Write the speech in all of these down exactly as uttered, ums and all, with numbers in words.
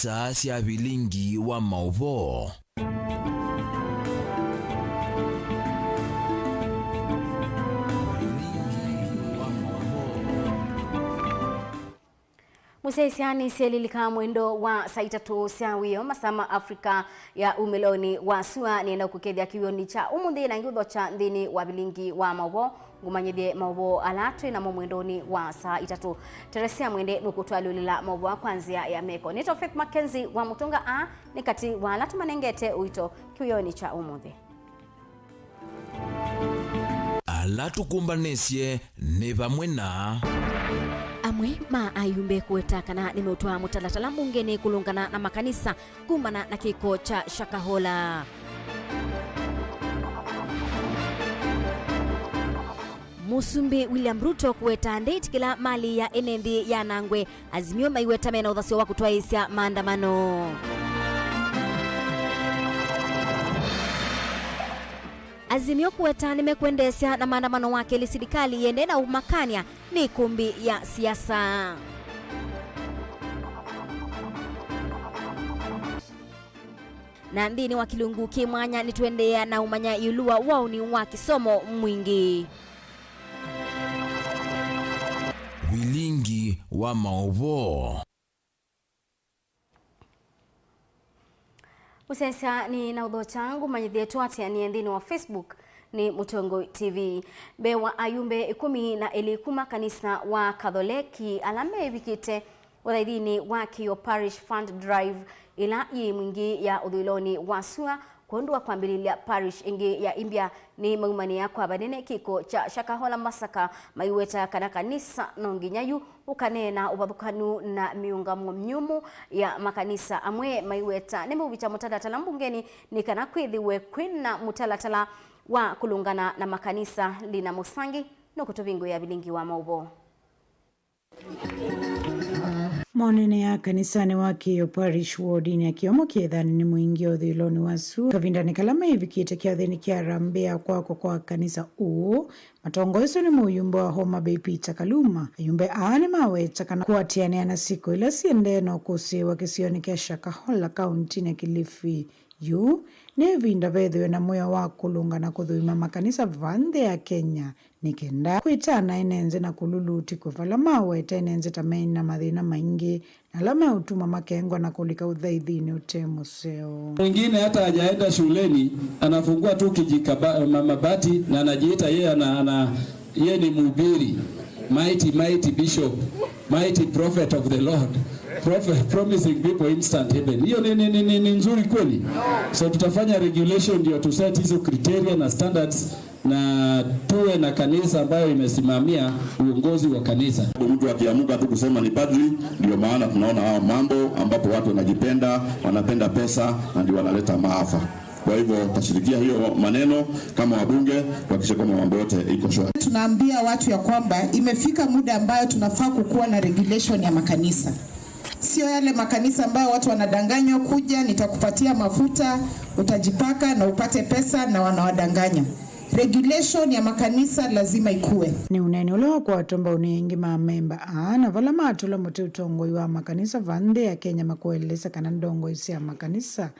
Taa sya vilingi wa maũvoo. Vilingi wa maũvoo. Mũsyaĩĩsya nĩsyelilika mwendo wa saa itatũ sya wĩoo, masaa ma Africa ya umĩlonĩ wa sua. Nĩenda kũkethya kĩw'ũnĩ kya ũmũnthĩ na ngĩũthokya nthĩnĩ wa vilingi wa maũvoo. Ngũmanyĩthye maũvoo ala twĩ namo mwendonĩ wa saa itatũ. Teresia Mwende nũkũtwalyũlĩla maũvoo kwa nzĩa ya meko. Nĩtawa Faith Mackenzie wa Mũtũnga. Aa nĩ katĩ wa ala tũmanengete ũito kĩwĩonĩ kya ũmũnthĩ. Ala tũkũmbanĩsye nĩ vamwe na. Amwe ma ayumbe kũweta kana nĩmeũtwaa mũtalatala mbungenĩ kũlũngana na makanisa kumana na kĩko kya Shakahola. Mũsumbĩ William Ruto kũweta ndĩtĩkĩla mali ya ene nthĩ yanangwe, Azimio maiweta mena ũthasyo wa kũtwaĩĩsya maandamano. Azimio kũweta nĩmekwendeesya na maandamano wa kelĩ silikalĩ yĩendee na ũmakany'a nĩ ĩkũmbĩ ya siasa. Na nthĩnĩ wa kĩlungu kĩ mwanya, nĩtũendeea na ũmanya ĩũlũ wa waũni wa kĩsomo mwingĩ. Vilingi wa maũvoo. Mũsyaĩĩsya nĩ na ũthokya ngũmanyĩthye tũatĩanĩe nthĩnĩ wa Facebook nĩ Mũtongoi T V. Mbee wa ayumbe ĩkũmi na elĩ kuma kanisa wa Katholeki ala meĩvikĩte ũthaithinĩ wa Kĩio Parish Fund Drive ĩla yĩ Mwingĩ ya ũthũĩlonĩ wa sua, kwondũ wa kwambĩlĩlya parish ĩngĩ ya Imbya nĩmaumanĩa kwa vanene kĩko kya Shakahola Massacre, maiweta kana kanisa no nginya yu ũkaneena ũvathũkanu na mĩũngamo myũmũ ya makanisa. Amwe maiweta nĩmeũvikya mũtalatala mbungenĩ nĩ kana kwĩthĩwe kwĩna mũtalatala wa kũlũngana na makanisa. Lina Mũsangi nũkũtũvingũĩa vilingi wa maũvoo. Monene ya kanisanĩ wa Kĩio Parish wodinĩ ya Kĩomo kĩethanĩ nĩ Mwingĩ ũthũĩlonĩ wa sua. Kavindanĩ kala meĩvikĩte kyathĩnĩ kya harambee ya kwakwa kwa kanisa ũũ, matongoeswe nĩ mũyumbe wa Homa Bay Peter Kaluma. Ayumbe aa nĩmaweta kana kũatĩanĩa na siko ila siendee na ũkũsĩĩwa kĩsionĩ kya Shakahola kauntinĩ ya Kilifi, yu nĩ ĩvinda vethĩwe na mwĩao wa kũlũnga na kũthũima makanisa va nthĩ ya Kenya, nĩ kenda kwĩtana ene nthĩ na kũlulutikwa vala maweta ene nthĩ ta mena mathĩna maingĩ na ala meũtuma makengwa na kũlika ũthaithinĩ ũte mũseo. Mwingine hata hajaenda shuleni, anafungua tu kijikaba-, ma-, mabati na anajiita yeye ana, ana, yeye ni mhubiri, mighty, mighty bishop, mighty prophet of the Lord, prophet, promising people instant heaven. Hiyo ni, ni, ni, ni, ni nzuri kweli? So tutafanya regulation ndio tu set hizo criteria na standards na tuwe na kanisa ambayo imesimamia uongozi wa kanisa. Mtu akiamuka tu kusema ni padri, ndio maana tunaona hao mambo ambapo watu wanajipenda, wanapenda pesa na ndio wanaleta maafa. Kwa hivyo tutashirikia hiyo maneno kama wabunge, tuhakikishe kwamba mambo yote iko shwari. Tunaambia watu ya kwamba imefika muda ambayo tunafaa kukuwa na regulation ya makanisa. Sio yale makanisa ambayo watu wanadanganywa, kuja nitakupatia mafuta, utajipaka na upate pesa, na wanawadanganya. Regulation ya makanisa lazima ikue. Nĩ ũneeni ũla wakwatwa mbaũnĩ ĩngĩ ma amemba aa, na vala matũla mũtĩ ũtongoi wa makanisa va nthĩ ya Kenya makũelesya kana ndongoi sya makanisa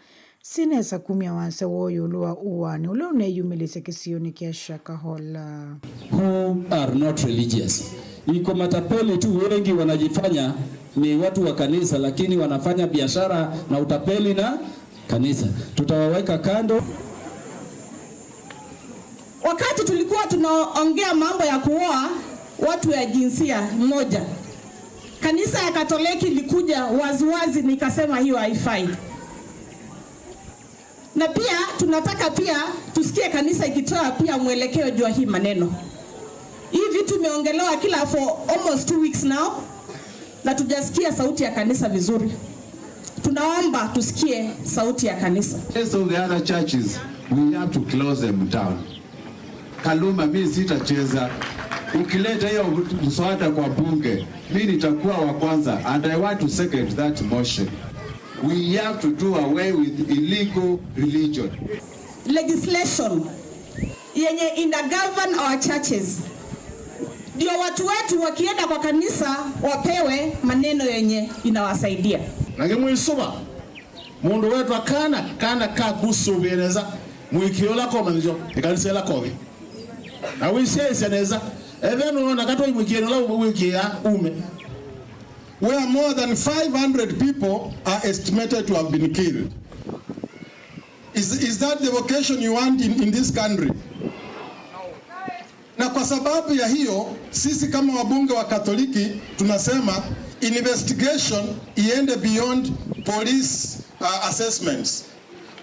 sinesa kumya wasya woo ĩũlũ wa ũaani ũla ũneyumĩlĩsya kĩsionĩ kya Shakahola. Who are not religious. Iko matapeli tu wengi wanajifanya ni watu wa kanisa, lakini wanafanya biashara na utapeli na kanisa. Tutawaweka kando. Wakati tulikuwa tunaongea mambo ya kuoa watu ya jinsia moja, kanisa ya Katoliki ilikuja waziwazi, nikasema hiyo haifai. Na pia tunataka pia tusikie kanisa ikitoa pia mwelekeo juu ya hii maneno. Hii vitu imeongelewa kila for almost two weeks now, na tujasikia sauti ya kanisa vizuri. Tunaomba tusikie sauti ya kanisa. Rest of the other churches, we have to close them down. Kaluma, mi sitacheza. Ukileta hiyo mswada kwa bunge, mi nitakuwa wa kwanza, and I want to second that motion. We have to do away with illegal religion. Legislation yenye ina govern our churches, ndio watu wetu wakienda kwa kanisa wapewe maneno yenye inawasaidia. Angĩ mwĩsũva, mũndũ wetwa kana, kana kaku sũvĩe nesa, mũĩkĩe ũla komanyĩsyo, ĩkanisa ĩla kothi. Na wĩsyaĩĩsya nesa, ethe nũona katoi mũĩkĩe ũla wĩkĩaa ume. Where more than five hundred people are estimated to have been killed. Is, is that the vocation you want in, in this country? Na kwa sababu ya hiyo, sisi kama wabunge wa Katoliki tunasema investigation iende beyond police, uh, assessments.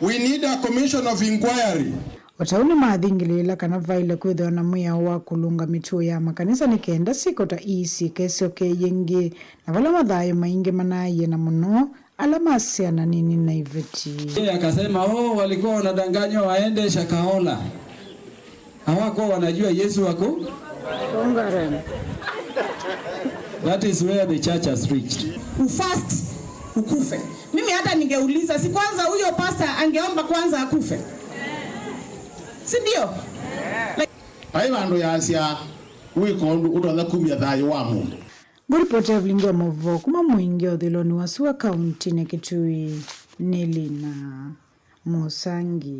We need a commission of inquiry. O ta ũu nĩmathingĩlĩĩla kana vaĩle kwĩthĩwa na mwĩao wa kũlũnga mĩtuo ya makanisa nĩ kenda syĩko ta ii syĩkesyoke yĩngĩ, na vala mathayũ maingĩ manaaie na mũno ala ma syana nini na iveti. Yeye akasema, "Oh, walikuwa wanadanganywa waende Shakahola. Hawakuwa wanajua Yesu wako." That is where the church has reached. Ufast ukufe. Mimi hata ningeuliza, si kwanza huyo pastor angeomba kwanza akufe? Si ndio? Vai vandũ yasya wĩka ũndũ ũtonya kumya thayũ wa mũndũ. Ngũripoti ya vilingi wa maũvoo kuma mũingĩ ũthiloni wa sua kauntinĩ Kitui nĩ Lina Mũsangi.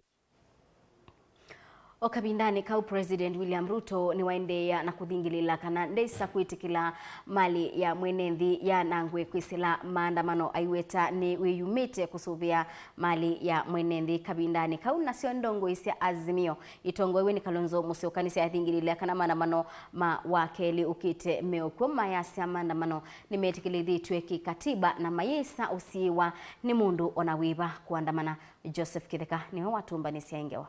O kavindanĩ kau, President William Ruto nĩwaendeea na kũthingĩlĩĩla kana ndesa kwĩtĩkĩla mali ya mwene nthĩ yanangwe kwĩsĩla maandamano aiweta nĩ wĩyumĩte kũsũvĩa mali ya mwene nthĩ kavindanĩ kau. Nasyo ndongoi sya Azimio itongoew'e nĩ Kalonzo Musyoka nĩsyathingĩlĩĩlya kana maandamano ma wakelĩ ũkĩte meũkw'o, mayasya maandamano nĩmetĩkĩlĩthĩtw'e kĩkatiba na mayĩsa ũsiĩĩwa nĩ mũndũ o na wĩva kũandamana. Joseph Kĩtheka nĩwe watũmbanĩsya ĩ ngewa.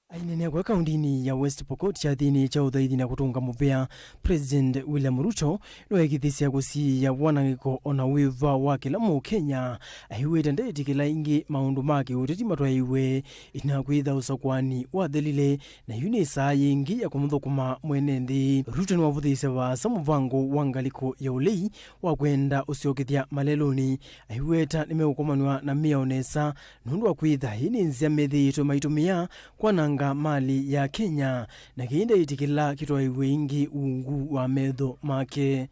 Aineenea kwa kauntinĩ ya West Pokot kyathĩnĩ kya ũthaithi na kũtũnga mũvea, President William Ruto nĩweekĩthĩsya kũsiĩĩa wanangĩko o na wĩva wa kĩla Mũkenya, aiweta ndeĩtĩkĩla ĩngĩ maũndũ ma kĩũteti matwaĩwe ĩtina kwĩtha ũsakũani wathelile, na yu nĩ saa yĩngĩ ya kũmũthũkũma mwene nthĩ. Ruto nĩwavũthĩĩsye vaasa mũvango wa ngalĩko ya ũlei wa kwenda ũsyokethya malelũnĩ, aiweta nĩmeũkomanw'a na mĩao nesa nũndũ wa kwĩtha ĩĩ nĩ nzĩa methĩĩtwe maitũmĩa kwananga mali ya Kenya, na kĩĩ ndeĩtĩkĩla kĩtwaĩwe ĩngĩ ungu wa metho make.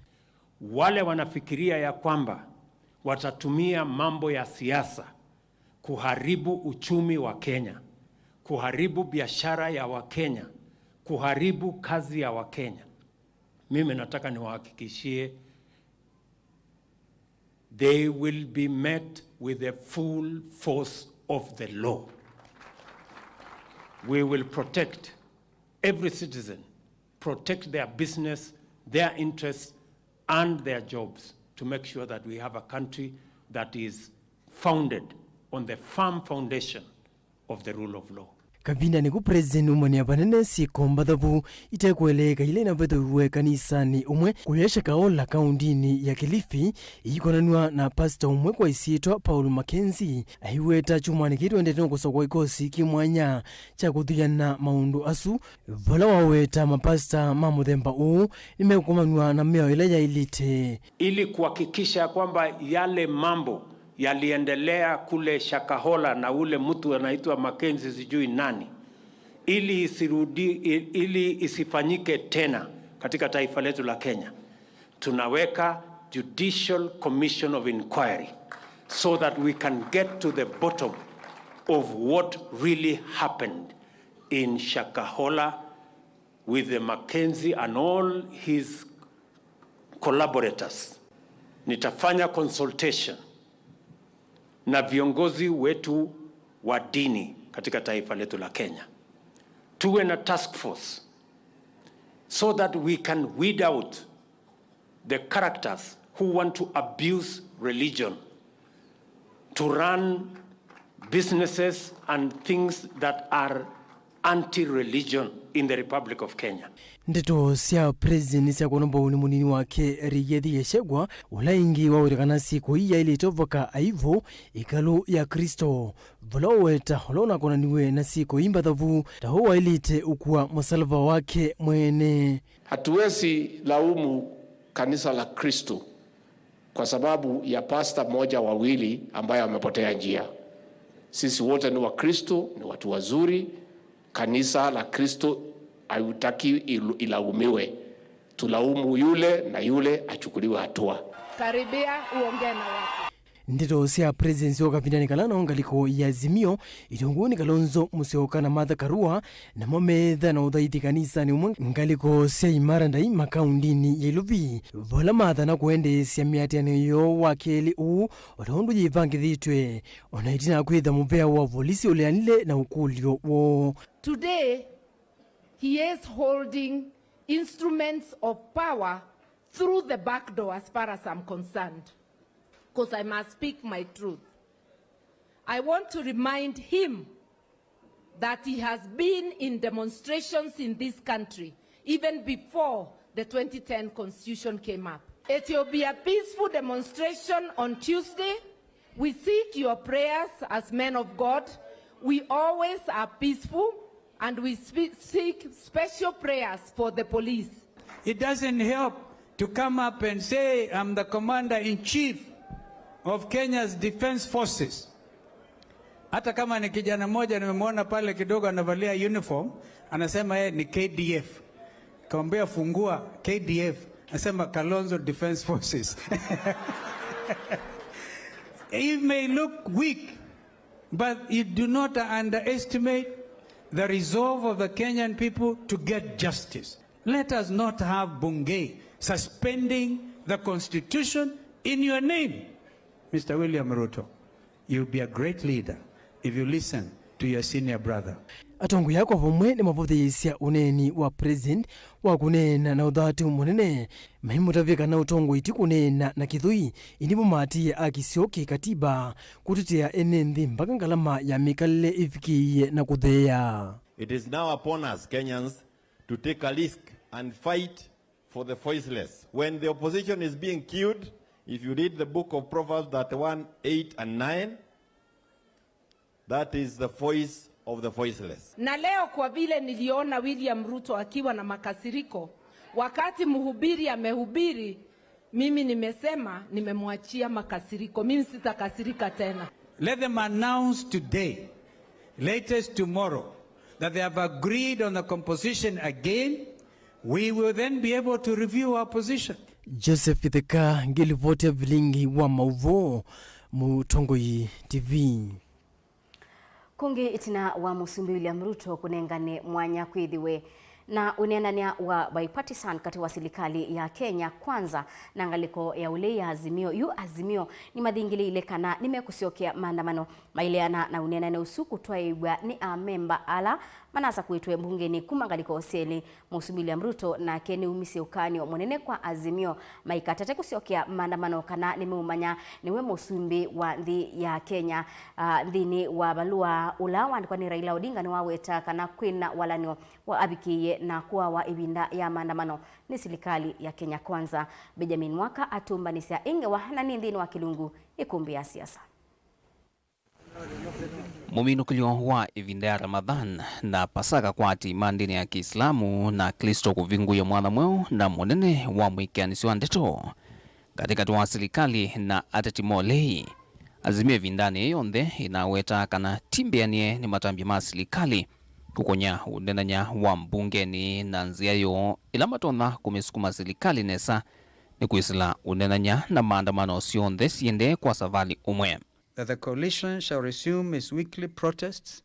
Wale wanafikiria ya kwamba watatumia mambo ya siasa kuharibu uchumi wa Kenya, kuharibu biashara ya Wakenya, kuharibu kazi ya Wakenya, mimi nataka niwahakikishie they will be met with the full force of the law. We will protect every citizen, protect their business, their interests, and their jobs to make sure that we have a country that is founded on the firm foundation of the rule of law. Kavindanĩ kau, President nĩwaumanĩa vanene syĩko mbathavu itekũeleeka ila inavethũiwe kanisanĩ ũmwe kũya Shakahola, kauntinĩ ya Kilifi, iikonanw'a na pastor ũmwe kwa ĩsyĩtwa Paul Mackenzie. Aiweta kyumwanĩ kĩĩ twendete nũkũsakũa ĩkosi kĩ mwanya kya kũthuiana maũndũ asu, vala waweta mapasta ma mũthemba ũũ nĩmekũkomanw'a na mĩao ĩla yaĩlĩte. Ili kuhakikisha kwamba yale mambo yaliendelea kule Shakahola na ule mtu anaitwa Mackenzie sijui nani, ili isirudi, ili isifanyike tena katika taifa letu la Kenya, tunaweka Judicial Commission of Inquiry so that we can get to the bottom of what really happened in Shakahola with the Mackenzie and all his collaborators. Nitafanya consultation na viongozi wetu wa dini katika taifa letu la Kenya. Tuwe na task force so that we can weed out the characters who want to abuse religion to run businesses and things that are anti-religion in the Republic of Kenya. Ndeto sya President nĩsyakwonwa mbau nĩ mũnini wake Rigathi Gachagua, ũla ĩngĩ waweta kana syĩko ii yaĩlĩte ũvaka aivũ ĩkalũ ya Kristo, vala ũweta ũla ũnakonaniw'e na syĩko ii mbathavu ta ũũ waĩlĩte ũkua mũsalava wake mwene. Hatuwezi laumu kanisa la Kristo kwa sababu ya pasta moja wawili ambaye wamepotea njia. Sisi wote ni Wakristo, ni watu wazuri. Kanisa la Kristo hautaki ilu-, ilaumiwe. Tulaumu yule na yule achukuliwe hatua. Karibia uongee na watu. Ndeto sya President wa kavindanĩ kala no ngalĩko ya Azimio, itongoi nĩ Kalonzo Musyoka na Martha Karua, namo meetha na ũthaithi kanisanĩ ũmwe ngalĩko sya Imara Ndai makaundinĩ ya Ilovi, vala mathana kũendeesya mĩatĩanĩo yoo wa kelĩ ũu, o ta ũndũ yĩvangĩthĩtwe, o na ĩtina kwĩtha mũvea wa volisi ũleanile na ũkũlyo woo. Today, he is holding instruments of power through the back door as far as I'm concerned, because I must speak my truth. I want to remind him that he has been in demonstrations in this country even before the twenty ten constitution came up. It will be a peaceful demonstration on Tuesday. We seek your prayers as men of God. We always are peaceful and we spe- seek special prayers for the police. It doesn't help to come up and say, "I'm the commander in chief of Kenya's defense forces." Hata kama ni kijana mmoja nimemwona pale kidogo anavalia uniform, anasema yeye ni K D F. Kamwambia, "Fungua K D F." Anasema, "Kalonzo Defense Forces." He may look weak, but you do not underestimate the resolve of the Kenyan people to get justice. Let us not have Bungei suspending the constitution in your name. Mister William Ruto, you'll be a great leader if you listen to your senior brother. Atongoi aa kwa vamwe nĩmavũthĩĩsya ũneeni wa President wa kũneena na ũthatu mũnene, maimũtavya kana ũtongoi ti kũneena na kĩthũi, ĩndĩ mũmaatĩĩe akisyo kĩ katiba, kũtetea ene nthĩ mpaka ngalama ya mĩkalĩle ĩvikĩĩe na kũtheea. It is now upon us Kenyans to take a risk and fight for the voiceless. When the opposition is being killed, if you read the book of Proverbs thirty-one, eight and nine, that is the voice of the voiceless. Na leo, kwa vile niliona William Ruto akiwa na makasiriko, wakati mhubiri amehubiri, mimi nimesema nimemwachia makasiriko. Mimi sitakasirika tena. Let them announce today, latest tomorrow, that they have agreed on the composition again. We will then be able to review our position. Joseph Kitheka, ngĩlivoti ya vilingi wa maũvoo, Mũtongoi T V. Kũngĩ, ĩtina wa Mũsumbĩ William Ruto kũnengane mwanya kwĩthĩwe na ũneenany'a wa bipartisan katĩ wa silikalĩ ya Kenya Kwanza na ngalĩko ya ũlei ya Azimio, yu Azimio nĩmathingĩlĩile kana nĩmekũsyokea maandamano maileana na ũneenany'a ũsu kũtwaĩĩw'a nĩ amemba ala manasakũĩtwe mbungenĩ kuma ngalĩko syelĩ. Mũsumbĩ William Ruto nake nĩumisye ũkany'o mũnene kwa Azimio maikatate kũsyokea maandamano kana nĩmeũmanya nĩwe mũsumbĩ wa nthĩ ya Kenya. Ah, nthĩnĩ wa valũa ũla waandĩkwa nĩ Raila Odinga nĩwaweta kana kwĩna walany'o wa avikĩĩe na kũawa ĩvinda ya maandamano nĩ silikalĩ ya Kenya Kwanza. Benjamin Mwaka atũmbanĩsya ĩ ngewa na nĩ nthĩnĩ wa kĩlungu ĩkũmbĩ ya siasa. Mũminũkĩlyo wa ĩvinda ya Ramadhan na Pasaka kwa atĩi ma ndĩni ya Kĩislamu na Aklĩsto kũvingũie mwanya mweũ na mũnene wa mwĩkĩanĩsyo wa ndeto katĩkatĩ wa silikalĩ na ateti ma ũlei. Azimio ĩvindanĩ yĩĩ yonthe ĩnawetaa kana ti mbĩanĩe nĩ matambya ma silikalĩ kũkony'a ũneenany'a wa mbungenĩ na nzĩa yoo ĩla matonya kũmĩsukuma silikalĩ nesa nĩ kwĩsĩla ũneenany'a na maandamano syonthe siendee kwa savalĩ ũmwe. That the coalition shall resume its weekly protests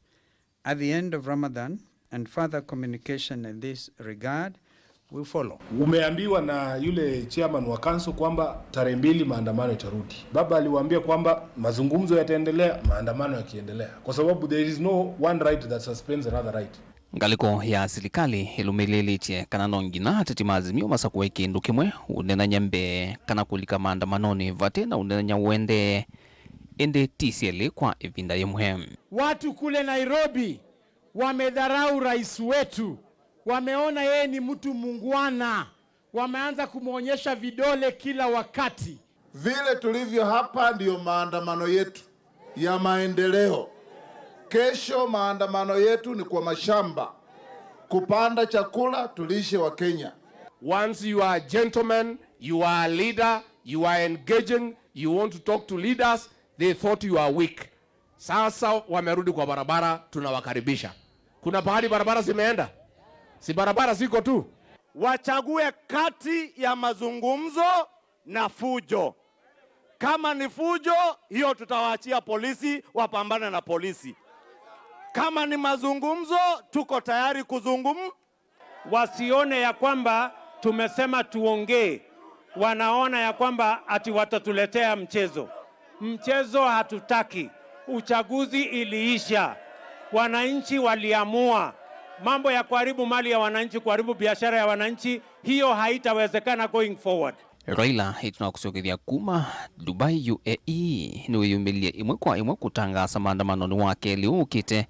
at the end of Ramadan and further communication in this regard will follow. Umeambiwa na yule chairman wa council kwamba tarehe mbili maandamano itarudi. Baba aliwaambia kwamba mazungumzo yataendelea, maandamano yakiendelea, kwa sababu there is no one right that suspends another right. Ngalĩko ya silikalĩ ĩlũmĩlĩlĩtye kana no nginya ateti ma Azimio masakũe kĩndũ kĩmwe, ũneenany'a mbee kana kũlika maandamanonĩ vate na ũneenany'a ũendee, ĩndĩ ti syelĩ kwa ĩvinda yĩmwe. Watu kule Nairobi wamedharau rais wetu, wameona yeye ni mtu mungwana, wameanza kumwonyesha vidole kila wakati. Vile tulivyo hapa ndiyo maandamano yetu ya maendeleo. Kesho maandamano yetu ni kwa mashamba, kupanda chakula tulishe wa Kenya. Once you are a gentleman, you are a leader, you are engaging, you want to talk to leaders, they thought you are weak. Sasa wamerudi kwa barabara, tunawakaribisha. Kuna pahali barabara zimeenda? Si barabara ziko tu? Wachague kati ya mazungumzo na fujo. Kama ni fujo, hiyo tutawaachia polisi wapambane na polisi. Kama ni mazungumzo, tuko tayari kuzungum- Wasione ya kwamba tumesema tuongee, wanaona ya kwamba ati watatuletea mchezo. Mchezo hatutaki. Uchaguzi iliisha, wananchi waliamua. Mambo ya kuharibu mali ya wananchi, kuharibu biashara ya wananchi, hiyo haitawezekana going forward. Raila ĩtina wa kũsyokethya kuma Dubai, U A E, nĩwĩyumĩlye ĩmwe kwa ĩmwe kũtangaasa maandamano nĩ wa kelĩ ũkĩte.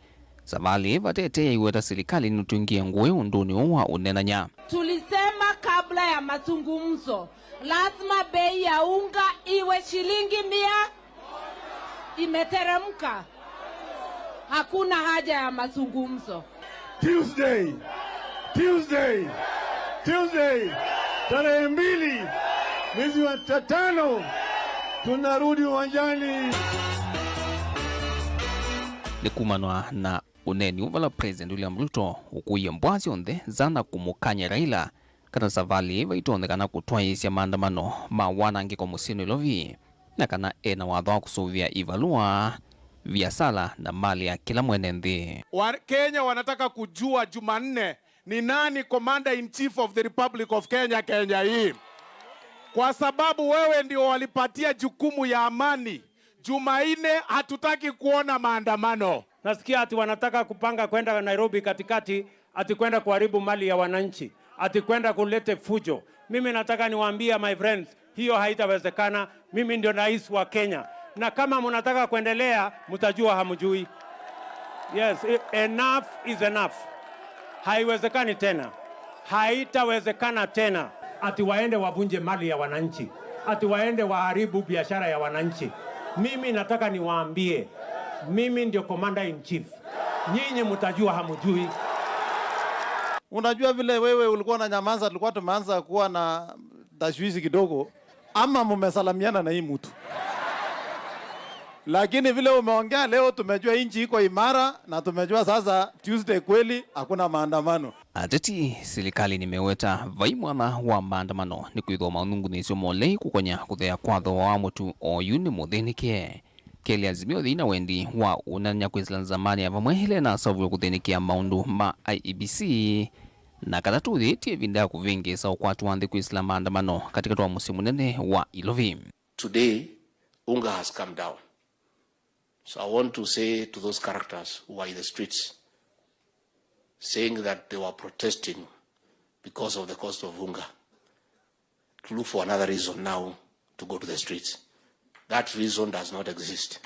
Savalĩ ĩĩ vate ĩtee yaiweta silikalĩ nĩtwingĩe ngũĩ ũndũnĩ ũũ wa ũneenany'a. Tulisema kabla ya mazungumzo, lazima bei ya unga iwe shilingi mia. Imeteremka. Hakuna haja ya mazungumzo. Tuesday, Tuesday, Tuesday, tarehe mbili mwezi wa ta-, tano, tunarudi uwanjani. Nĩ kumanwa na ũneeni ũũ vala President William Ruto ũkũie mbwa syonthe zana kũmũkany'a Raila kana savalĩ ĩĩ vaitonyekana kũtwaĩĩsya maandamano ma wanangĩko mũsyĩ Nairobi, na kana e na watho wa kũsũvĩa ivalũa, viasala, na malĩ ya kĩla mwene nthĩ. Wa-, Kenya wanataka kujua Jumanne ni nani commander in chief of the Republic of Kenya, Kenya hii, kwa sababu wewe ndio walipatia jukumu ya amani. Jumanne hatutaki kuona maandamano. Nasikia ati wanataka kupanga kwenda Nairobi katikati, ati kwenda kuharibu mali ya wananchi, ati kwenda kulete fujo. Mimi nataka niwaambie, my friends, hiyo haitawezekana. Mimi ndio rais wa Kenya, na kama mnataka kuendelea, mtajua hamjui. Yes, e-, enough is enough. Haiwezekani tena. Haitawezekana tena. Ati waende wavunje mali ya wananchi, ati waende waharibu biashara ya wananchi. Mimi nataka niwaambie, mimi ndio commander in chief. Nyinyi mtajua hamjui. Unajua vile wewe ulikuwa unanyamaza, tulikuwa tumeanza kuwa na tashwishi kidogo, ama mumesalamiana na hii mtu. Lakini vile umeongea leo, tumejua nchi iko imara, na tumejua sasa Tuesday kweli hakuna maandamano. Ateti silikalĩ nĩmeweta vai mwanya wa maandamano nĩkwĩthĩwa maũnungunĩsyo molei kũkonya kũthea kwa thooa wa mũtu oyu nĩ mũthĩnĩke. Kelĩ, Azimio yĩna wendi wa ũneenany'a kwĩsĩla nzamanĩ ya vamwe ĩla ĩnaseũvw'e kũthĩnĩkĩa maũndũ ma I E B C, na katatũ, yĩĩtye ĩvinda ya kũvĩngĩĩsa ũkwati wa nthĩ kwĩsĩla maandamano katĩkatĩ wa mũsyĩ mũnene wa Ilovi. Today, unga has come down. So I want to say to those characters who are in the streets, saying that they were protesting because of the cost of unga, to look for another reason now to go to the streets. That reason does not exist.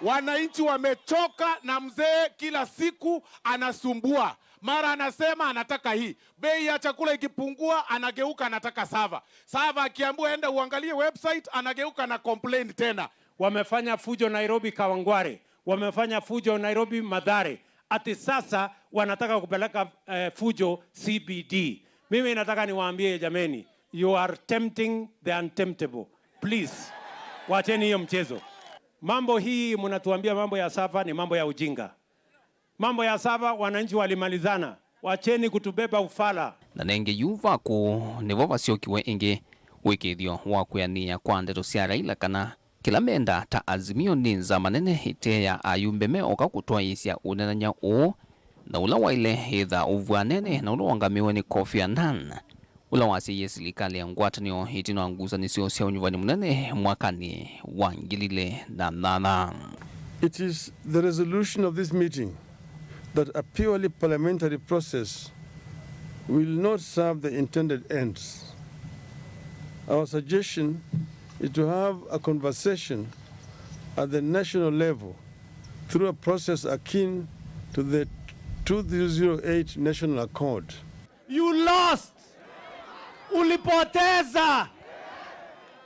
Wananchi wamechoka na mzee kila siku anasumbua. Mara anasema anataka hii. Bei ya chakula ikipungua, anageuka anataka sava. Sava akiambiwa enda uangalie website, anageuka na complain tena. Wamefanya fujo Nairobi Kawangware, wamefanya fujo Nairobi Mathare, ati sasa wanataka kupeleka, eh, fujo C B D. Mimi nataka niwaambie jameni, you are tempting the untemptable. Please, wacheni hiyo mchezo. Mambo hii mnatuambia mambo ya sava ni mambo ya ujinga. Mambo ya sava wananchi walimalizana. Wacheni kutubeba ufala. Na nenge yu vakũ nĩvo vasyokiwe ĩngĩ wĩkĩĩthyo wa kwĩanĩa kwa ndeto sya Raila kana kĩla menda ta Azimio nĩ nzama nene ĩte ya ayumbe me oka kũtwaĩĩsya ũneenany'a ũũ, na ũla waĩle ĩtha ũvw'a nene na ũla waũngamĩwe nĩ Kofi Annan, ũla wasyaie silikalĩ ya ngwatanĩo ĩtina wa ngusanĩsyo sya ũnyuvani mũnene mwakanĩ wa ngili ilĩ na nyanya. It is the resolution of this meeting that a purely parliamentary process will not serve the intended ends. Our suggestion is to have a conversation at the national level through a process akin to the two thousand eight National Accord. You lost. Ulipoteza.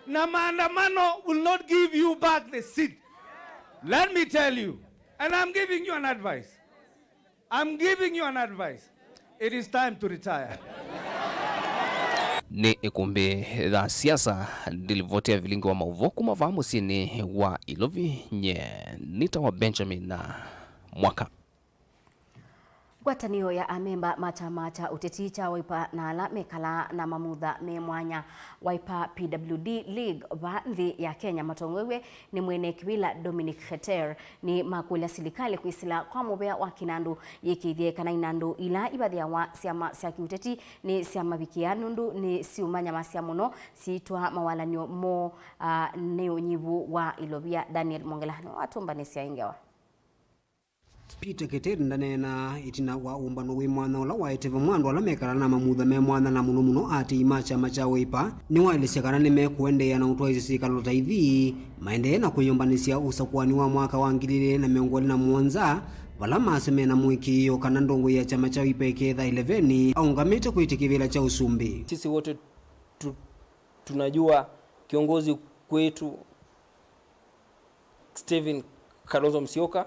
Na maandamano will not give you back the seat. Let me tell you, and I'm giving you an advice. I'm giving you an advice. It is time to retire. Nĩ ĩkũmbĩ ya siasa, ndilivoti ya vilingi wa maũvoo kuma vaa mũsyĩnĩ wa Ilovi, nye nĩtawa Benjamin Mwaka. Ngwatanĩo ya amemba ma kyama kya ũteti kya Wiper na ala mekalaa na mamutha me mwanya, Wiper P W D League, vaa nthĩ ya Kenya, matongoew'e nĩ mwene kĩvĩla Dominic Kheter, nĩ makũlya silikalĩ kwĩsĩla kwa mũvea wa kĩnandũ yĩkĩĩthye kana inandũ ila ivathĩawa syama sya kĩũteti nĩ syamavikĩa, nũndũ nĩ syũmanyamasya mũno syĩtwaa mawalany'o moo, ah, nĩ ũnyivu wa ilovia. Daniel Mwongela nĩwe watũmbanĩsya ĩ ngewa. Peter Keter ndaneenaa ĩtina wa ũmbano wĩ mwanya ũla waete vamwe andũ ala mekalaa na mamutha me mwanya, na mũno mũno aatĩĩi ma kyama kya Wiper, nĩwaelesya kana nĩmekũendeea na ũtwaĩĩsya syĩkalo ta ithi, maendee na kwĩyũmbanĩsya ũsakũani wa mwaka wa ngili ilĩ na mĩongo ĩlĩ na mũonza, vala masyo mena mũĩkĩĩo kana ndongoi ya kyama kya Wiper ĩkeetha ĩleveni aũngamĩte kwĩtya kĩvĩla kya ũsumbĩ. Sisi wote tu, tunajua kiongozi kwetu Stephen Kalonzo Musyoka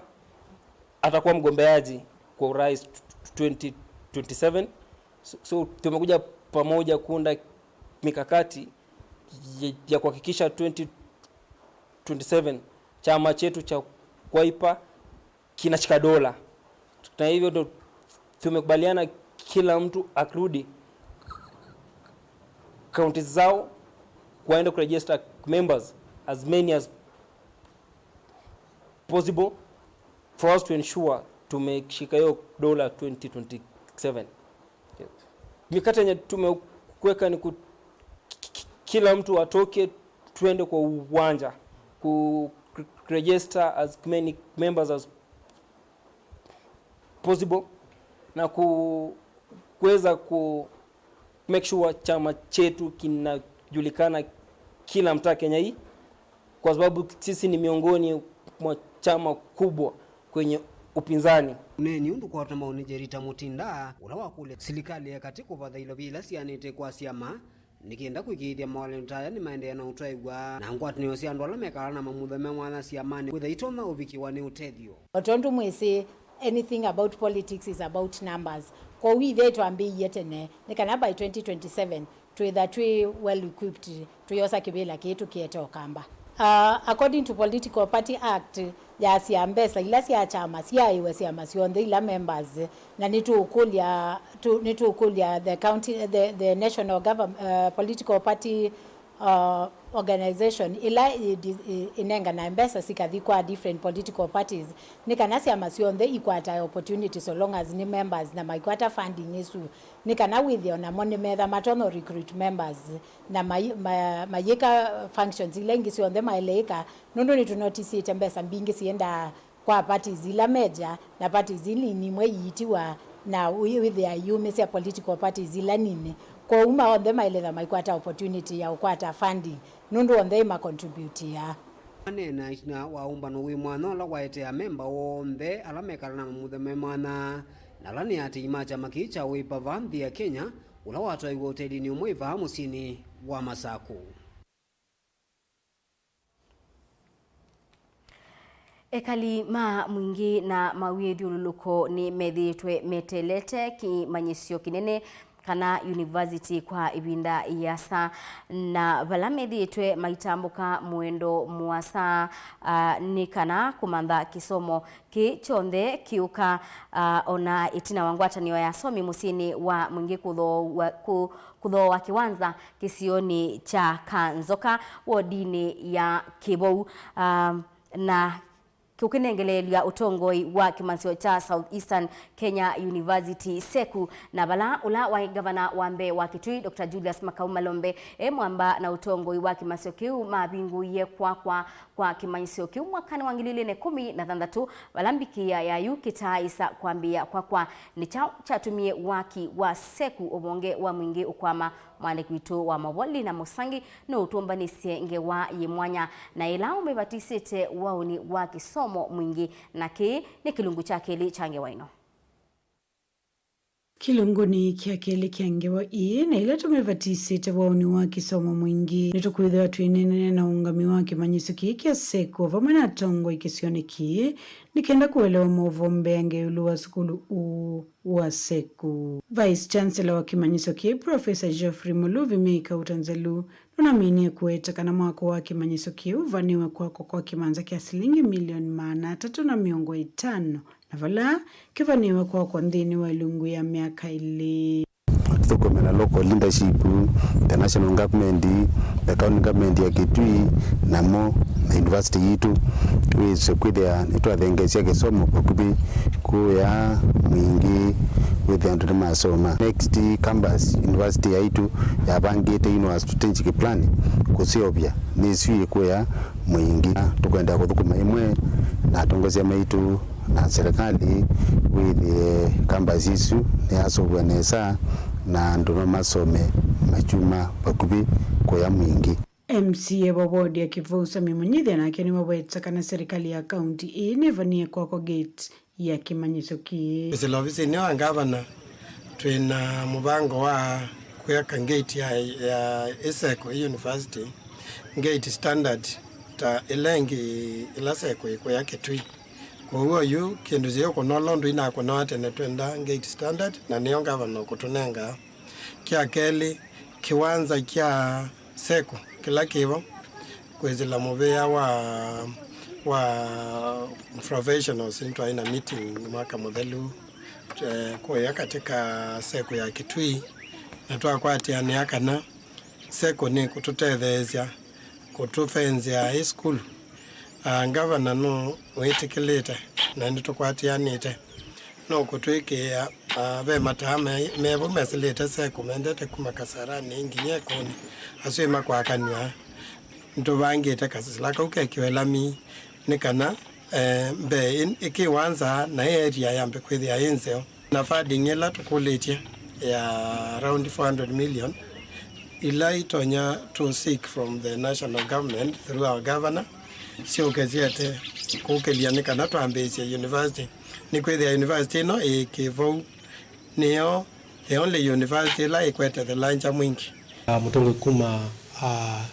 atakuwa mgombeaji kwa urais twenty twenty-seven. So, so tumekuja pamoja kuunda mikakati ya, ya kuhakikisha twenty twenty-seven chama chetu cha Wiper kinashika dola. Na hivyo ndo tumekubaliana kila mtu arudi kaunti zao, waende kuregister members as many as possible for us to ensure tumeshika hiyo dola twenty twenty-seven. Mikakati yenye tumekuweka ni ku-, ki-, ki-, kila mtu atoke, tuende kwa uwanja ku-, register as many members as possible na ku-, kuweza ku make sure chama chetu kinajulikana kila mtaa Kenya hii, kwa sababu sisi ni miongoni mwa chama kubwa kwenye upinzani. Ũneeni ũndũ kwatwa maũnĩ Jerita Mutinda, ũla wakũlya silikalĩ ya katĩ kũvatha ilovia ila sianĩte kwa syama, nĩ kenda kũĩkĩĩthya mawalany'o ta aya nĩmaendeea na ũtwaĩw'a na ngwatanĩo sya andũ ala mekalaa na mamutha me mwanya syamanĩ kwĩtha itonya ũvikĩwa nĩ ũtethyo. O tondũ mwĩsĩ, anything about politics is about numbers. Kwoou ithyĩ twambĩĩie tene, nĩ kana by twenty twenty-seven twĩtha twĩ well equipped, tũyosa kĩvĩla kĩĩ tũkĩete Ũkamba. Uh, according to Political Party Act, yasya mbesa ila sya kyama syaĩwe syama syonthe ila members, na nĩtũkũlya, tũ-, nĩtũkũlya the county, the, the national government, uh, political party, uh, organization ila ĩ-, ĩ-, ĩnenganae mbesa sikathi kwa different political parties, nĩ kana syama syonthe ikwatae opportunity so long as nĩ members na maikwata funding ĩsu, nĩ kana wĩthĩe onamo nĩmetha matonya recruit members na mai-, ma-, mayĩka functions ila ingĩ syonthe maĩle ĩka, nũndũ nĩtũnotisĩte mbesa mbingĩ siendaa kwa parties ila major na parties nini imwe iitiwa na wĩ-, wĩthĩa iumĩsya political parties ila nini. Kwoou ma onthe maĩlĩtha maikwata opportunity ya ũkwata funding nũndũ onthe ĩmacontributia. Aneena ĩtina wa ũmbano wĩ mwanya ũla waete amemba onthe ala mekalaa na mamutha me mwanya, na ala nĩ aatĩĩi ma kyama kĩĩ kya Wiper vaa nthĩ ya Kenya, ũla watwaĩwe ũtelinĩ ũmwe ĩvaa mũsyĩnĩ wa Masakũ. Ekali ma Mwingĩ na mawĩthyũlũlũko nĩmethĩĩtwe meteelete kĩmanyĩsyo kĩnene kana yunivasiti kwa ĩvinda ĩasa, na vala methĩĩtwe maitambũka mũendo mũasa, ah, nĩ kana kũmantha kĩsomo kĩĩ kyonthe kĩũka, ah, ona ĩtina wa ngwatanĩo ya asomi mũsyĩnĩ wa Mwingĩ kũthooa, kũ-, kũthooa kĩwanza kĩsionĩ kya Kanzoka wodinĩ ya Kĩvou, ah, na kũkĩnengeleelya ũtongoi wa kĩmanyĩsyo kya South Eastern Kenya University, seku, na vala ũla waĩ ngavana wa mbee wa Kitui, Doctor Julius Makau Malombe, e mwamba na ũtongoi wa kĩmanyĩsyo kĩu mavingũie kwakwa kwa kĩmanyĩsyo kĩu mwakanĩ wa ngili ilĩ na ĩkũmi na thanthatũ, vala mbikĩa ya yu kĩtaaĩsa kwambĩĩa kwakwa. Nĩ kyaũ kyatumie waki wa seku ũvonge wa Mwingĩ ũkwama? Mwandĩki witũ wa maũvoo Lina Mũsangi nũũtũmbanĩsye ngewa yĩ mwanya na ĩla ũmĩvatisĩte waũni wa kĩsomo Mwingĩ, na kĩĩ nĩ kĩlungu kya kelĩ kya ngewa ĩno. Kĩlungunĩ kya kelĩ kya ngewa ii, na ĩla tũmĩvatisĩte waũni wa kĩsomo Mwingĩ, nĩtũkwĩthĩwa twĩneenanĩa na ũũngami wa kĩmanyĩsyo kĩĩ kya seku vamwe na atongoi kĩsionĩ kĩĩ, nĩ kenda kũelewa maũvoo mbeange ĩũlũ wa sukulu ũũ wa seku. Vice Chancellor wa kĩmanyĩsyo kĩĩ, Professor Geoffrey Muluvi, mĩ Kauta Nzelu, nũnaminie kũweta kana mwako wa kĩmanyĩsyo kĩu ũvanĩwe kwakwa kwa kĩmanza kya silingi milioni maana atatũ na mĩongo ĩtano na vala kĩvanĩwe kwakwa nthĩnĩ wa ĩlungu ya myaka ĩlĩ. Tũthũkũme na local leadership, the national government, the county government ya Kitui, namo na university yitũ, wĩse kwĩthĩa nĩtwathengeesya kĩsomo vakuvĩ kũya Mwingi, wĩthĩa andũ nĩmasoma. Next campus university yaitũ yavangĩte ino a strategic plan kũseũvya nĩsu ĩkũya Mwingi. Tũkwenda kũthũkũma ĩmwe na atongoesya maitũ na serikali wĩthĩe campus isu nĩyasũvw'a nesa na andũ no masome makyuma vakuvĩ kũya Mwingi. M C A wa ward ya Kĩvũũ Sami Mũnyithya nake nĩwaweta kana serikali ya kaunti ĩĩ nĩvanie kwakwa gate ya kĩmanyĩsyo kĩĩ. Kwĩsĩla ovisinĩ wa ngavana, twĩ na mũvango wa kwĩaka gate ya, ya ĩseko ĩ university, gate standard ta ĩla ĩngĩ ĩla seko ĩkũya Kitui. Kwoou oyu kĩndũ yĩũkũnola ũndũ inakũnoa tene, twenda gate standard, na nĩyo ngavana ũkũtũnenga. Kya kelĩ, kĩwanza kya seko kĩla kĩvo kwĩsĩla mũvĩa wa, wa professionals, nĩtwaĩ na meeting mwaka mũthelu, eh, kũya katika seko ya Kitui, na twakwatĩanĩa kana seko nĩkũtũtetheesya kũtũfenzĩa high school. Ah, ngavana nũwĩtĩkĩlĩte na nĩtũkwatĩanĩte. Nũkũtwĩkĩĩa, ah, ve mataa me, me vau mesĩlĩte seko mendete kuma Kasarani nginya Ĩkũni. Asu ĩmakwakanw'a. Nĩtũvangĩte kasĩla kau kekĩwe lami nĩ kana, eh, mbee ĩ, ĩkĩwa nza na ĩ area yambe kwĩthĩa ĩ nzeo. Na funding ĩla tũkũlĩtye ya around four hundred million, ila itonya to seek from the national government through our governor, syũke syete kũkĩlya nĩ kana twambĩĩsye university. Nĩkwĩthĩa university ĩno ĩ Kĩvou nĩyo the only university ĩla ĩkwete the larger Mwingi. Ah, mũtongoi kuma, ah,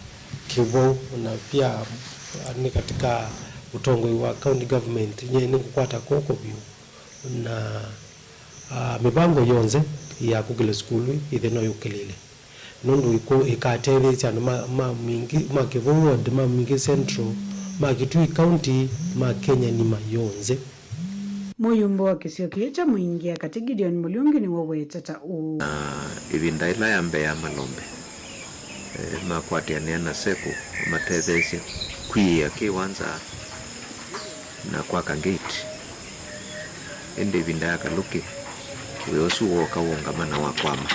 Kĩvou na pia, ah, nĩ katika ũtongoi wa county government, nye nĩngũkwata kw'oko vyũ na, ah, mĩvango yonthe ya kũkĩlya sukulu ĩthĩ no yũkĩlĩle, nũndũ ĩkũ-, ĩkatetheesya andũ ma, ma Mwingi, ma Kĩvou ward, ma Mwingi Central, ma Kitui County, ma Kenya nima yonthe. Mũyumbe wa kĩsio kĩĩ kya Mwingi ya katĩ Gideon Mũlungi nĩwaweta ta ũũ. Na ĩvinda ĩla ya mbee ya malombe, eh, makwatĩanĩa na seko ũmatetheesya kwiĩa kĩwanza na kwaka gate. Ĩndĩ ĩvinda yakalũkĩ, wĩa ũsu wooka wongama na wakwama.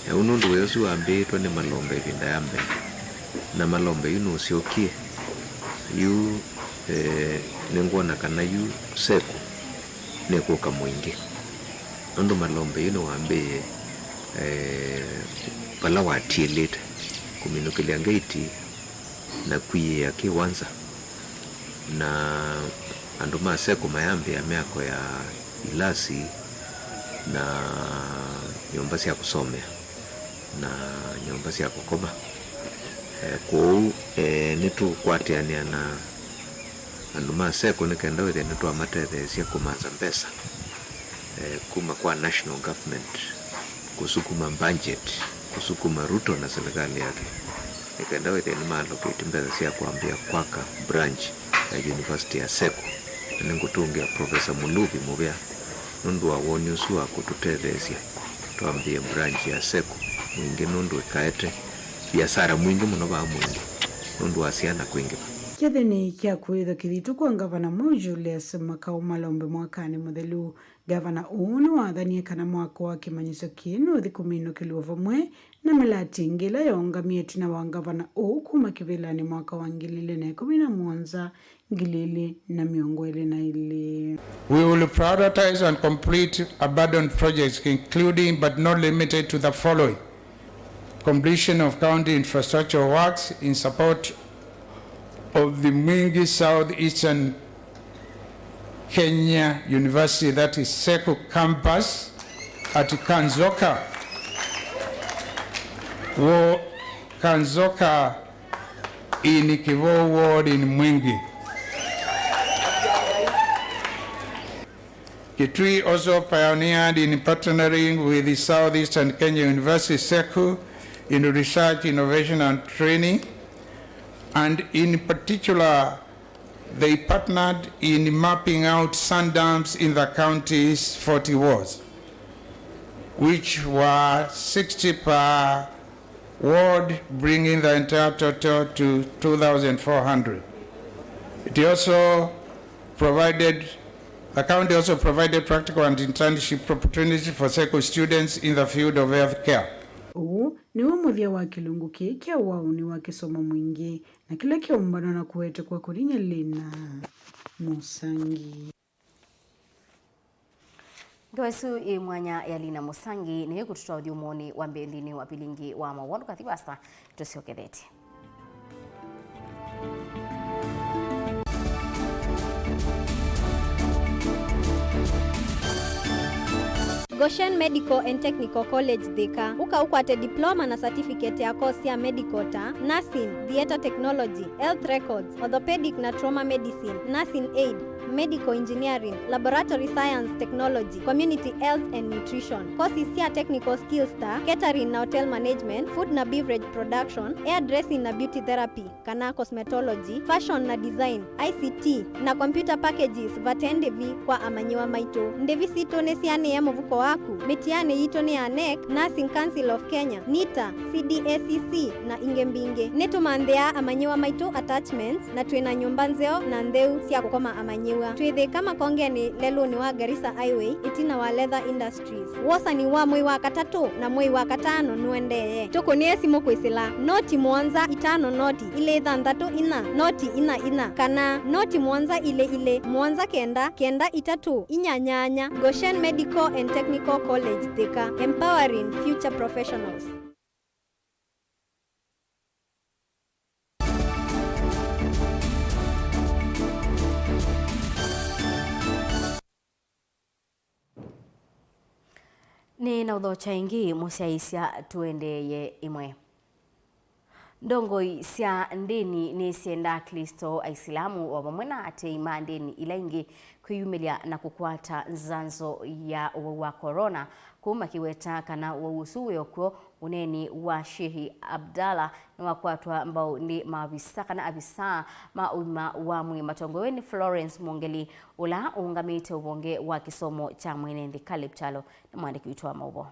Na yu nũndũ wĩa ũsu wambĩĩtwe nĩ malombe ĩvinda ya mbee, na malombe yu nũsyokie, yu, eh, nĩngwona kana yu seko nĩkũka Mwingi. Nũndũ malombe yu nĩwambĩĩe, eh, vala watiĩlĩte kũminũkĩlya ngeiti na kwiĩa kĩwanza, na andũ ma seko mayambĩĩa myako ya ilasi na nyũmba sya kũsomea na nyũmba sya kũkoma. Eh, kwoou, eh, nĩtũkwatĩanĩa na andũ ma seko nĩ kenda wĩthĩe nĩtwamatetheesya kũmanza mbesa, eh, kuma kwa national government, kũsukuma budget, kũsukuma Ruto na silikalĩ yake, nĩ kenda wĩthĩe nĩmaaloketi mbesa sya kwambĩĩa kwaka branch ya university ya seko. Na nĩngũtũngĩa Professor Muluvi mũvea nũndũ wa woni ũsu wa kũtũtetheesya twambĩĩe branch ya seko Mwingi nũndũ ĩkaete viasara mwingĩ mũno vaa Mwingi nũndũ wa syana kwingĩva. Kĩthĩnĩ kya kũĩthwa kĩthitũ kwa ngavana mweũ Julius Makau malombe mwakanĩ mũthelu, ngavana ũũ nĩwathanie kana mwako wa kĩmanyĩsyo kĩĩ nũthi kũminũkĩlw'a vamwe na mĩlatĩ ĩngĩ ĩla yaũngamie ĩtina wa ngavana ũũ kuma kĩvĩlanĩ mwaka wa ngili ilĩ na ĩkũmi na mũonza, ngili ilĩ na mĩongo ĩlĩ na ilĩ. We will prioritize and complete abandoned projects, including but not limited to the following: completion of county infrastructure works in support of the Mwingi South Eastern Kenya University, that is seko campus at Kanzoka, Wo-, Kanzoka in Kivou Ward in Mwingi. Kitui also pioneered in partnering with the Southeastern Kenya University, seku, in research, innovation and training, and in particular They partnered in mapping out sand dams in the county's forty wards, which were sixty per ward, bringing the entire total to two thousand four hundred. It also provided, the county also provided practical and internship opportunities for circle students in the field of healthcare. Ũũ nĩw'o mũthya wa kĩlungu kĩĩ kya waũni wa kĩsomo mwingĩ, na kĩla kyaũmbanwa na kũete kwa kũlinya Lina Mũsangi. Ngewa ĩsu yĩ mwanya ya Lina Mũsangi nĩyo ĩkũtũtwaa ũthyũmũonĩ wa mbee nthĩnĩ wa vilingi wa maũvoo. Ndũkathi vasa, tũsyokethetye. Goshen Medical and Technical College Thika. Ũka ũkwate diploma na certificate ya course sya medical ta nursing, theatre technology, health records, orthopedic na trauma medicine, nursing aid, medical engineering, laboratory science technology, community health and nutrition. Courses sya technical skills ta catering na hotel management, food na beverage production, hairdressing na beauty therapy kana cosmetology, fashion na design, I C T, na computer packages vate ndĩvi kwa amanyĩw'a maitũ. Ndĩvi sitũ nĩsianĩe mũvuko waku. Mĩtianĩ yitũ nĩ ya nec, Nursing Council of Kenya, nita, C D A C C, na ingĩ mbingĩ. Nĩtũmanthĩaa amanyĩw'a maitũ attachments, na twĩ na nyũmba nzeo na ntheu sya kũkoma amanyĩw'a. Twĩ Thĩka Makongenĩ, lelũnĩ wa Garissa Highway, ĩtina wa Leather Industries. Wosani wa mwei wa katatũ na mwei wa katano nũendee. Tũkũnĩe simũ kwĩsĩla noti mũonza itano noti ilĩ thanthatũ inya noti inya inya kana noti mũonza ilĩ ilĩ mũonza kenda kenda itatũ inya nyanya. Goshen Medical and Technical College Thika, empowering future professionals. Nĩ na ũthokya ĩngĩ, mũsyaĩĩsya tũendeeye ĩmwe. Ndongoi sya ndĩni nĩsyendaa Aklĩsto, Aisilamu o vamwe na atei ma ndĩni ila ingĩ kwĩyumĩlya na kũkwata nzanzo ya ũwau wa corona, kũu makĩweta kana ũwau ũsu wĩ o kw'o. Ũneeni wa Sheikh Abdallah nĩwakwatwa mbau nĩ maavisa kana avisa ma ũima wa mwĩĩ matongoew'e nĩ Florence Mwongeli, ũla ũũngamĩte ũvonge wa kĩsomo kya mwene nthĩ. Caleb Kyalo nĩ mũandĩki witũ wa maũvoo.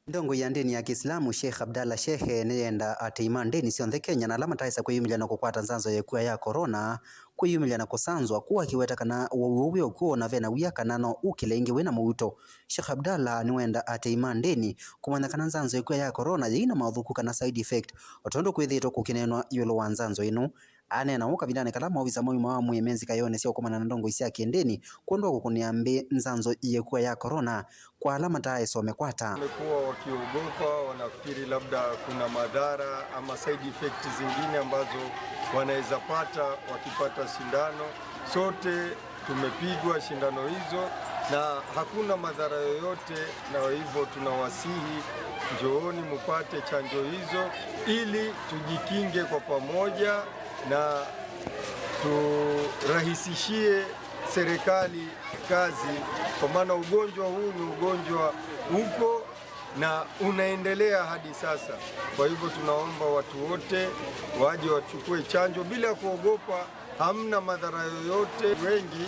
Ndongoi ya ndĩni ya Kĩislamu Sheikh Abdallah Sheikh nĩyendaa atei ma ndĩni syonthe Kenya na ala mataaĩsa kwĩyumĩlya na kũkwata nzanzo ya ĩkua ya corona kwĩyumĩlya na kũsanzwa, kũu akĩweta kana ũwau ũũ wĩ o kw'o na ve na wia kana no ũkĩle ĩngĩ wĩ na mũuto. Sheikh Abdallah nĩwendaa atei ma ndĩni kũmanya kana nzanzo ya ĩkua ya corona yĩi na maũthũku kana side effect, o tondũ kwĩthĩĩtwe kũkĩneenwa ĩũlũ wa nzanzo ĩno. Aneena ũũ kavindanĩ kala maovisa ma ũima wa mwĩĩ me nzikayonĩ sya ũkomana na ndongoi sya kĩndĩni kwondũ wa kũkũnĩa mbĩ nzanzo ya ĩkua ya corona kwa ala mataaĩsa ũmĩkwata. Wamekuwa wakiogopa, wanafikiri labda kuna madhara ama side effects zingine ambazo wanaweza pata wakipata sindano. Sote tumepigwa sindano hizo na hakuna madhara yoyote, na hivyo tunawasihi, njooni mupate chanjo hizo ili tujikinge kwa pamoja na turahisishie serikali kazi, kwa maana ugonjwa huu ni ugonjwa uko na unaendelea hadi sasa. Kwa hivyo tunaomba watu wote waje wachukue chanjo bila kuogopa, hamna madhara yoyote. Wengi,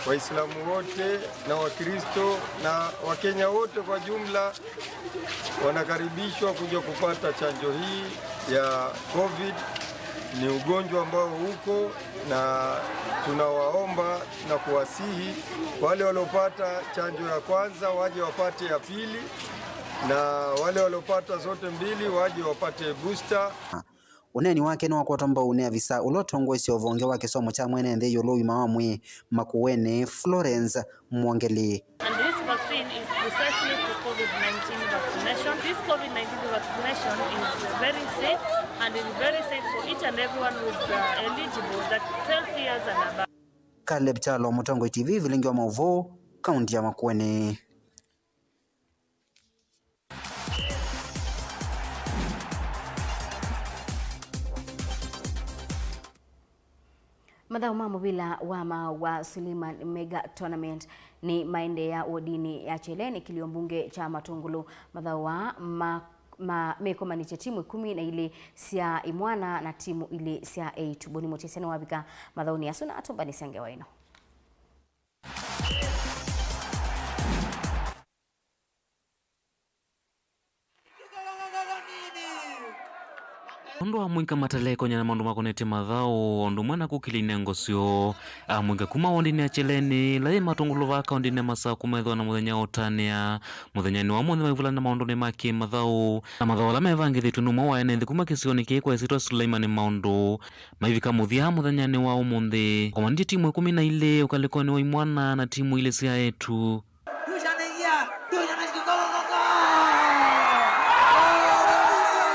Waislamu wote na Wakristo na Wakenya wote kwa jumla, wanakaribishwa kuja kupata chanjo hii ya covid. Ni ugonjwa ambao uko, na tunawaomba na kuwasihi wale waliopata chanjo ya kwanza waje wapate ya pili, na wale waliopata zote mbili waje wapate booster. Ũneeni wake nĩwakwatwa mbau nĩ avisa ũla ũtongoesye ũvonge wa kĩsomo kya mwene nthĩ ĩũlũ ũima wa mwĩĩ Makueni, Florence Mwongeli. And this vaccine is precisely for covid nineteen vaccination. This covid nineteen vaccination is very safe, and is very safe for each and everyone who is, uh, eligible, that twelve years and above. Caleb Kyalo, Mũtongoi T V, vilingi wa maũvoo, kaunti ya Makueni. Mathaũ ma mũvila wa maaũ wa Suleiman Mega Tournament nĩ maendeea wodinĩ ya Cheleni, kĩlio mbunge kya Matũngũlũ. Mathaũ aa ma ma-, mekomanĩtye timu ikũmi na ilĩ sya imwana na timu ilĩ sya eĩtu. Boni Mũtĩsya nĩwavika mathaũnĩ asu na atũmbanĩsya ngewa ĩno. Ũndũ wa mũika matelekonya na maũndũ makonetye mathaũ, o ũndũ ũmwe na kũkĩlya inengo syoo. Amũika kuma wondinĩ ya Kyeleni, ĩla yĩ Matũngũlũ va kaũndĩnĩ ya Masaku, methĩwa na mũthenya wa ũtanĩa. Mũthenyanĩ wa ũmũnthĩ maivulana maũndũnĩ ma kĩmathaũ, na mathaũ ala mevangĩthĩtw'e nĩ ũmwe wa ene nthĩ kuma kĩsionĩ kĩĩ kwa ĩsyĩtwa Suleiman Maũndũ. Maivika mũthya mũthenyanĩ wa ũmũnthĩ, komanĩtye timu ikũmi na ilĩ ũkalĩkonĩ wa imwana na timu ilĩ sya eĩtu.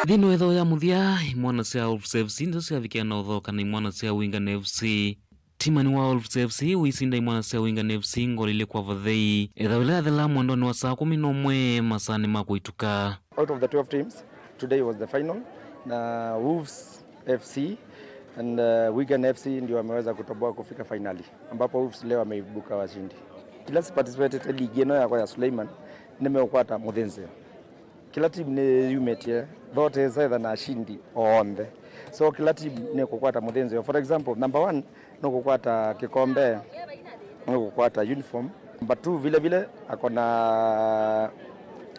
Nthĩnĩ wa ĩthaũ ya mũthya, imwana sya Wolves F C nĩsyo syavikie na ũthoka na imwana sya Wigan F C. Timani wa Wolves F C ũisinda imwana sya Wigan F C ngoli ilĩ kwa vathei, ĩthaũ ĩla yathelaa mwendonĩ wa saa kũmi na ũmwe masaanĩ ma kũituka. Out of the twelve teams, today was the final, na Wolves F C and, uh, Wigan F C ndio wameweza kutoboa kufika finali, ambapo Wolves leo wameibuka washindi. Kila si participate ligi ĩno yakwa ya Suleiman, nĩmeũkwata mũthĩnzĩo. Kĩla team nĩyumĩtye, thote ĩsaĩtha na ashindi onthe. So kĩla team nĩkũkwata mũthĩnzĩo. For example, number one nũkũkwata kĩkombe, nũkũkwata uniform. Number two vile vile akona,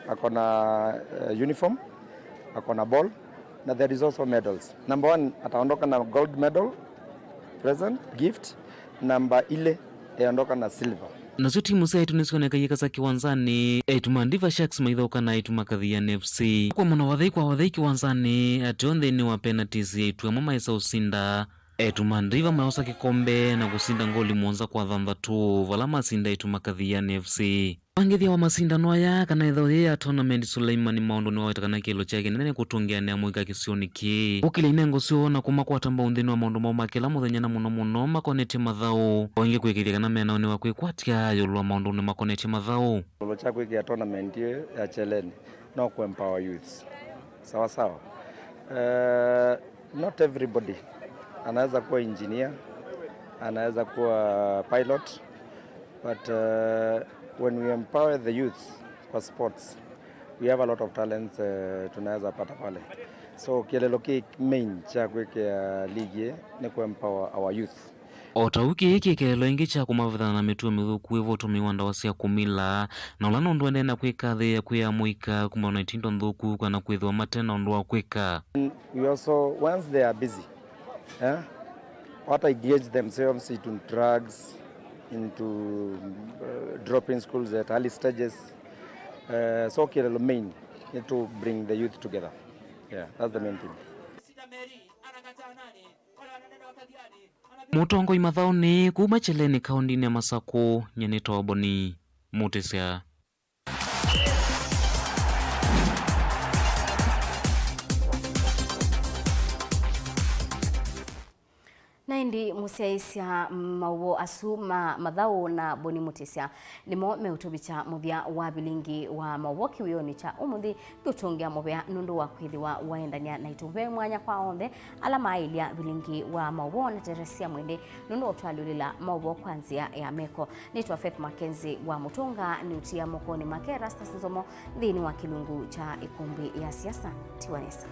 akona, eh, uniform, akona ball, na there is also medals. Number one ataondoka na gold medal, present, gift. Namba ilĩ eondoka na silver. Nasyo timu sya eĩtu nĩsyonekaie kasa kĩwanzanĩ, eĩtu ma Diva Sharks maithoka na eĩtu ma Kathiani F C. Kwa mũno vathei kwa vathei kĩwanzanĩ, ateo nthĩnĩ wa penalties, eĩtu amwe maĩsa ũsinda. Eĩtu ma Diva mayosa kĩkombe na kũsinda ngoli mũonza kwa thanthatũ, vala masinda eĩtu ma Kathiani F C. Mũvangĩthya wa masindano aya, kana ĩthaũ yĩĩ ya tournament, Suleiman Maũndũ nĩwaweta kana kĩelo kyake nene nĩ kũtũngĩanĩa mũika kĩsionĩ kĩĩ, kũkĩlya inengo syoo na kũmakwata mbau nthĩnĩ wa maũndũ moo ma kĩla mũthenya, na mũno mũno makonetye mathaũ, o ĩngĩ kũĩkĩĩthya kana mena ũnĩ wa kwĩkwatya ĩũlũ wa maũndũnĩ makonetye mathaũ. Kĩelo kya kwĩkĩa tournament ĩĩ ya Kyeleni no kũ empower youths. Sawa sawa. Eh, not everybody anaweza kuwa engineer, anaweza kuwa pilot, but, eh, when we empower the youth kwa sports, we have a lot of talents, eh, tunaweza pata pale. So, kĩelelo kĩ main kya kwĩkĩa league ĩĩ nĩ kũ empower our youth. O ta ũu kĩĩ kĩ kĩelelo ĩngĩ kya kũmavethana na mĩtuo mĩthũku ĩvo ũtũmĩi wa ndawa sya kũmila, na ũla nũndũ endee na kwĩkathĩĩa kwĩaa mũika kumana na itindo nthũku kana kwĩthĩwa mate na ũndũ wa kwĩka. We also, once they are busy, eh, what engage themselves into drugs, into, uh, dropping schools at early stages. Uh, so kĩelelo main nĩ to bring the youth together. Yeah, that's the main thing. Mũtongoi mathaũnĩ kuma Kyeleni kaũndĩnĩ ya Masakũ, nyie nĩtawa Boni Mũtĩsya. Na ĩndĩ mũsyaĩĩsya maũvoo asu ma mathaũ na Boni Mũtĩsya nĩmo meũtũvikya mũthya wa vilingi wa maũvoo kĩwĩonĩ kya ũmũnthĩ. Kĩũtũngĩa mũvea nũndũ wa kwĩthĩwa waendany'a naitũ. Ve mwanya kwa onthe ala maaĩlya vilingi wa maũvoo na Teresia Mwende nũndũ wa ũtwalyũlĩla maũvoo kwa nzĩa ya meko. Nĩtwa Faith Mackenzie wa Mũtũnga, nĩũtia mokonĩ make Erastus Nzomo nthĩnĩ wa kĩlungu kya ĩkũmbĩ ya siasa. Tiwa nesa.